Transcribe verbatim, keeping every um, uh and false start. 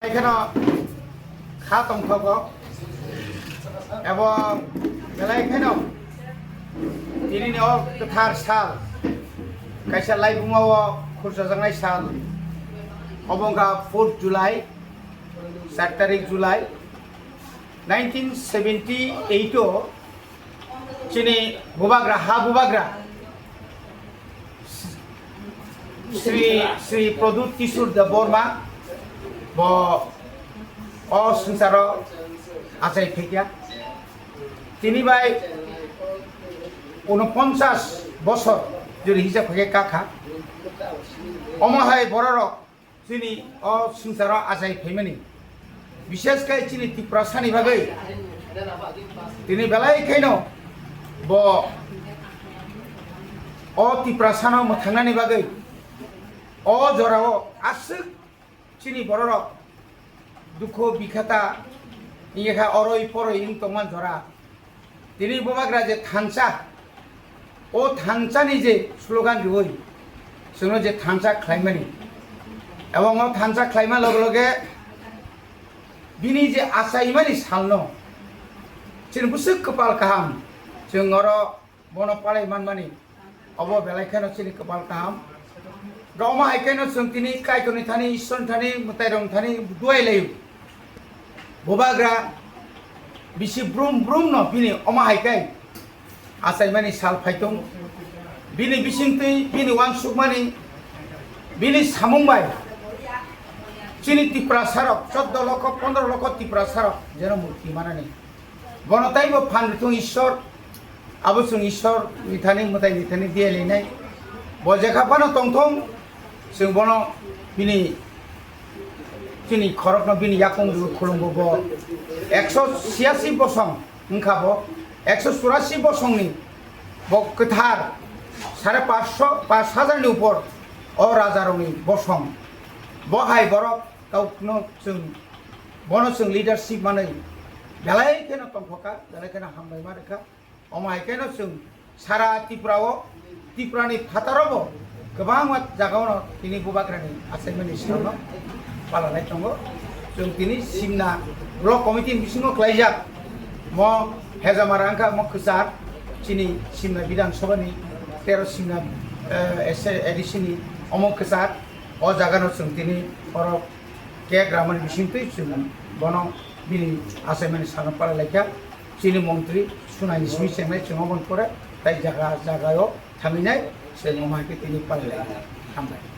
Kheno kha tongthogo, ebong belai kheno tinini o kwthar sal, kaisa laibuma o khurchajaknai sal, obo wngkha fourth July, char tarik July, nineteen seventy eight o chini bubagra, ha bubagra, Sri, Sri Pradyut Kishore Debbarma bo o swngcharo achai phaikha. Tini bai unoponchas bosor jori hisab khe kakha. Omo hai bororok chini o swngcharo achai phaimani, bishesh khe chini Tiprasani bagwi tini belai kheno bo o Tiprasano mwthangnani bagwi o jorao aswk chini bororok dukho bikhata wngya kha, oroi poroi wng tongma jora. Tini bubagra je thansa, o thansani je slogan riwi chwngno je thansa khlaimani, ebong o thansa khlaima loge loge bini je achaimani salno chini bwswk kwpal kaham, chwng oro bono palai manmani, obo belai kheno chini kwpal kaham. Roma hai kheno chwng tini Kaitorni thani, Ishwarni thani, mwtairokni thani duai laio. Bubagra bisi brum brum no bini omo hai khe achaimani sal phai tong. Bini bisingtwi bini uansukmani, bini samung bai chini Tiprasarok, choddo lokho, pondro lokho Tiprasarok jeno mukti manani. Bono taibo phan rwthung Ishwar, abo chwng Ishwar ni thani, mwtai ni thani diya lainai. Bo jekha phano tongthung, chwng bono bini, chini khorokno bini yakung rw khulumbo bo. Ekso chiyasi bosong wngkha bo, ekso churasi bosongni bo kwthar sare pansho, panch hajar ni upor o rajarokni bosong. Bo hai borok kaukno chwng, bono chwng leadership manwi belai kheno tongthokha, belai kheno hambai ma rwkha. Omo hai kheno chwng sara Tripura o, Tripura ni phataro bo kwbangma jaga o no tini bubagra ni achaimani salno palanai tongo. Chwng tini Simna Block Committee ni bisingo khlaijak mo Hejamara wngkha mo kwchar chini Simna Bidhan Sabha ni tero Simna, eh, A D C ni omo kwchar o jaga no chwng tini oro Kek ramani bisingtwi chwng bono bini achaimani salno palai laikha. Chini montri sunaini simi chengnai chwng oboni pore tai jaga jagao thanginai chwng omo hai khe tini palai laikha. Hambai.